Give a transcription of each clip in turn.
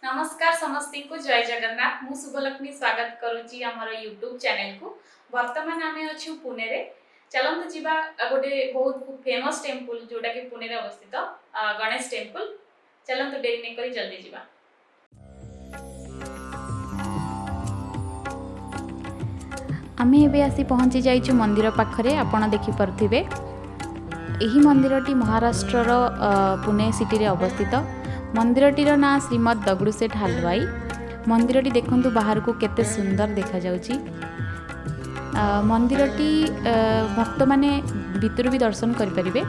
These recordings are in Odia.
ନମସ୍କାର ସମସ୍ତଙ୍କୁ, ଜୟ ଜଗନ୍ନାଥ। ମୁଁ ଶୁଭଲକ୍ଷ୍ମୀ ସ୍ୱାଗତ କରୁଛି ଆମର ୟୁଟ୍ୟୁବ୍ ଚ୍ୟାନେଲକୁ। ବର୍ତ୍ତମାନ ଆମେ ଅଛୁ ପୁନେରେ। ଚାଲନ୍ତୁ ଯିବା ଗୋଟେ ବହୁତ ଫେମସ୍ ଟେମ୍ପଲ, ଯୋଉଟାକି ପୁନେରେ ଅବସ୍ଥିତ, ଗଣେଶ ଟେମ୍ପଲ। ଚାଲନ୍ତୁ, ଡେରି ନାଇଁ କରି ଜଲ୍ଦି ଯିବା। ଆମେ ଏବେ ଆସି ପହଞ୍ଚି ଯାଇଛୁ ମନ୍ଦିର ପାଖରେ। ଆପଣ ଦେଖିପାରୁଥିବେ, ଏହି ମନ୍ଦିରଟି ମହାରାଷ୍ଟ୍ରର ପୁନେ ସିଟିରେ ଅବସ୍ଥିତ। ମନ୍ଦିରଟିର ନାଁ ଶ୍ରୀମଦ୍ ଦଗଡ଼ୁଶେଠ ହାଲୱାଇ। ମନ୍ଦିରଟି ଦେଖନ୍ତୁ, ବାହାରକୁ କେତେ ସୁନ୍ଦର ଦେଖାଯାଉଛି। ମନ୍ଦିରଟି ଭକ୍ତମାନେ ଭିତରୁ ବି ଦର୍ଶନ କରିପାରିବେ।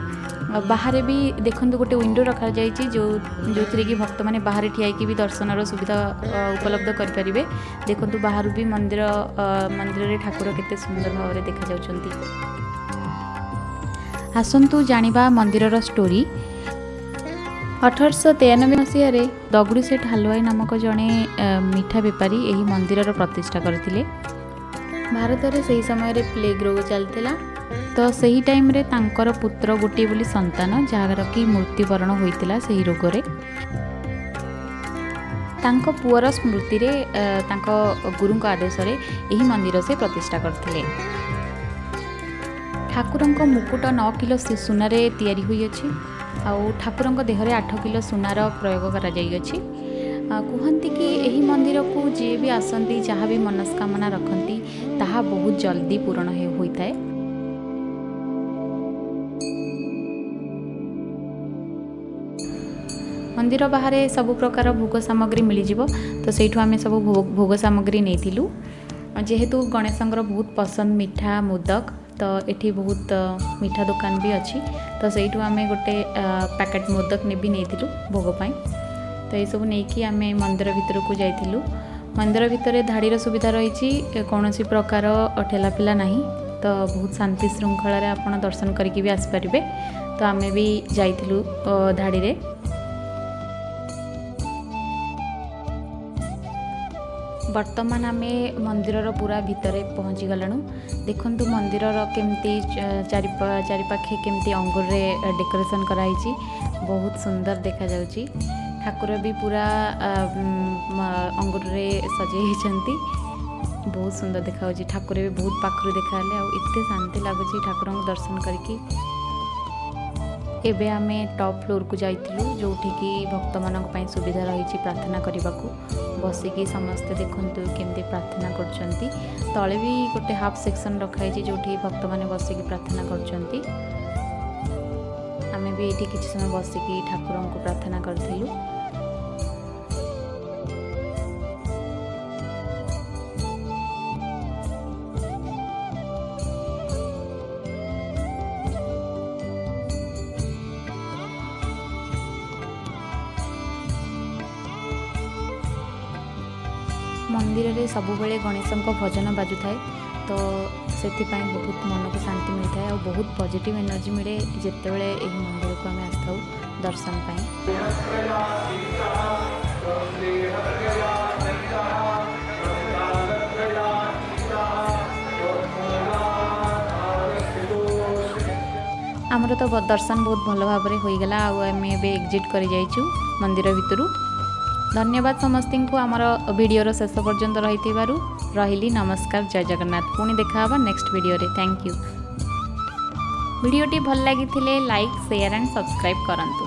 ବାହାରେ ବି ଦେଖନ୍ତୁ, ଗୋଟେ ୱିଣ୍ଡୋ ରଖାଯାଇଛି, ଯେଉଁଥିରେ କି ଭକ୍ତମାନେ ବାହାରେ ଠିଆ ହେଇକି ବି ଦର୍ଶନର ସୁବିଧା ଉପଲବ୍ଧ କରିପାରିବେ। ଦେଖନ୍ତୁ, ବାହାରୁ ବି ମନ୍ଦିରରେ ଠାକୁର କେତେ ସୁନ୍ଦର ଭାବରେ ଦେଖାଯାଉଛନ୍ତି। ଆସନ୍ତୁ ଜାଣିବା ମନ୍ଦିରର ଷ୍ଟୋରି। 1893 ମସିହାରେ ଦଗଡ଼ୁଶେଠ ହାଲୱାଇ ନାମକ ଜଣେ ମିଠା ବେପାରୀ ଏହି ମନ୍ଦିରର ପ୍ରତିଷ୍ଠା କରିଥିଲେ। ଭାରତରେ ସେହି ସମୟରେ ପ୍ଲେଗ୍ ରୋଗ ଚାଲିଥିଲା। ତ ସେହି ଟାଇମ୍ରେ ତାଙ୍କର ପୁତ୍ର, ଗୋଟିଏ ବୋଲି ସନ୍ତାନ, ଯାହାର କି ମୃତ୍ୟୁବରଣ ହୋଇଥିଲା ସେହି ରୋଗରେ, ତାଙ୍କ ପୁଅର ସ୍ମୃତିରେ ତାଙ୍କ ଗୁରୁଙ୍କ ଆଦେଶରେ ଏହି ମନ୍ଦିର ସେ ପ୍ରତିଷ୍ଠା କରିଥିଲେ। ଠାକୁରଙ୍କ ମୁକୁଟ 9 କିଲୋ ସୁନାରେ ତିଆରି ହୋଇଅଛି ଆଉ ଠାକୁରଙ୍କ ଦେହରେ 8 କିଲୋ ସୁନାର ପ୍ରୟୋଗ କରାଯାଇଅଛି। କୁହନ୍ତି କି ଏହି ମନ୍ଦିରକୁ ଯିଏ ବି ଆସନ୍ତି, ଯାହା ବି ମନସ୍କାମନା ରଖନ୍ତି, ତାହା ବହୁତ ଜଲ୍ଦି ପୂରଣ ହୋଇଥାଏ। ମନ୍ଦିର ବାହାରେ ସବୁ ପ୍ରକାର ଭୋଗ ସାମଗ୍ରୀ ମିଳିଯିବ। ତ ସେଇଠୁ ଆମେ ସବୁ ଭୋଗ ସାମଗ୍ରୀ ନେଇଥିଲୁ। ଯେହେତୁ ଗଣେଶଙ୍କର ବହୁତ ପସନ୍ଦ ମିଠା ମୋଦକ, ତ ଏଠି ବହୁତ ମିଠା ଦୋକାନ ବି ଅଛି। ତ ସେଇଠୁ ଆମେ ଗୋଟେ ପ୍ୟାକେଟ୍ ମୋଦକ ନେବି ନେଇଥିଲୁ ଭୋଗ ପାଇଁ। ତ ଏସବୁ ନେଇକି ଆମେ ମନ୍ଦିର ଭିତରକୁ ଯାଇଥିଲୁ। ମନ୍ଦିର ଭିତରେ ଧାଡ଼ିର ସୁବିଧା ରହିଛି। କୌଣସି ପ୍ରକାର ଠେଲାପେଲା ନାହିଁ। ତ ବହୁତ ଶାନ୍ତି ଶୃଙ୍ଖଳାରେ ଆପଣ ଦର୍ଶନ କରିକି ବି ଆସିପାରିବେ। ତ ଆମେ ବି ଯାଇଥିଲୁ ଧାଡ଼ିରେ। ବର୍ତ୍ତମାନ ଆମେ ମନ୍ଦିରର ପୁରା ଭିତରେ ପହଞ୍ଚିଗଲୁଣୁ। ଦେଖନ୍ତୁ, ମନ୍ଦିରର କେମିତି ଚାରିପାଖେ କେମିତି ଅଙ୍ଗୁରରେ ଡେକୋରେସନ୍ କରାହେଇଛି। ବହୁତ ସୁନ୍ଦର ଦେଖାଯାଉଛି। ଠାକୁର ବି ପୁରା ଅଙ୍ଗୁରରେ ସଜେଇ ହେଇଛନ୍ତି। ବହୁତ ସୁନ୍ଦର ଦେଖାଯାଉଛି। ଠାକୁର ବି ବହୁତ ପାଖରୁ ଦେଖାହେଲେ ଆଉ ଏତେ ଶାନ୍ତି ଲାଗୁଛି ଠାକୁରଙ୍କୁ ଦର୍ଶନ କରିକି। ଏବେ ଆମେ ଟପ୍ ଫ୍ଲୋର୍କୁ ଯାଇଥିଲୁ, ଯେଉଁଠିକି ଭକ୍ତମାନଙ୍କ ପାଇଁ ସୁବିଧା ରହିଛି ପ୍ରାର୍ଥନା କରିବାକୁ। ବସିକି ସମସ୍ତେ ଦେଖନ୍ତୁ କେମିତି ପ୍ରାର୍ଥନା କରୁଛନ୍ତି। ତଳେ ବି ଗୋଟେ ହାଫ୍ ସେକ୍ସନ୍ ରଖାହେଇଛି, ଯେଉଁଠି ଭକ୍ତମାନେ ବସିକି ପ୍ରାର୍ଥନା କରୁଛନ୍ତି। ଆମେ ବି ଏଇଠି କିଛି ସମୟ ବସିକି ଠାକୁରଙ୍କୁ ପ୍ରାର୍ଥନା କରିଥିଲୁ। ମନ୍ଦିରରେ ସବୁବେଳେ ଗଣେଶଙ୍କ ଭଜନ ବାଜୁଥାଏ, ତ ସେଥିପାଇଁ ବହୁତ ମନକୁ ଶାନ୍ତି ମିଳିଥାଏ ଆଉ ବହୁତ ପଜିଟିଭ୍ ଏନର୍ଜି ମିଳେ, ଯେତେବେଳେ ଏହି ମନ୍ଦିରକୁ ଆମେ ଆସିଥାଉ ଦର୍ଶନ ପାଇଁ। ଆମର ତ ଦର୍ଶନ ବହୁତ ଭଲ ଭାବରେ ହୋଇଗଲା ଆଉ ଆମେ ଏବେ ଏକ୍ଜିଟ୍ କରିଯାଇଛୁ ମନ୍ଦିର ଭିତରୁ। ଧନ୍ୟବାଦ ସମସ୍ତଙ୍କୁ ଆମର ଭିଡ଼ିଓର ଶେଷ ପର୍ଯ୍ୟନ୍ତ ରହିଥିବାରୁ। ରହିଲି, ନମସ୍କାର, ଜୟ ଜଗନ୍ନାଥ। ପୁଣି ଦେଖା ହେବ ନେକ୍ସଟ ଭିଡ଼ିଓରେ। Thank you. ଭିଡ଼ିଓଟି ଭଲ ଲାଗିଥିଲେ ଲାଇକ୍, ସେୟାର ଆଣ୍ଡ ସବସ୍କ୍ରାଇବ୍ କରନ୍ତୁ।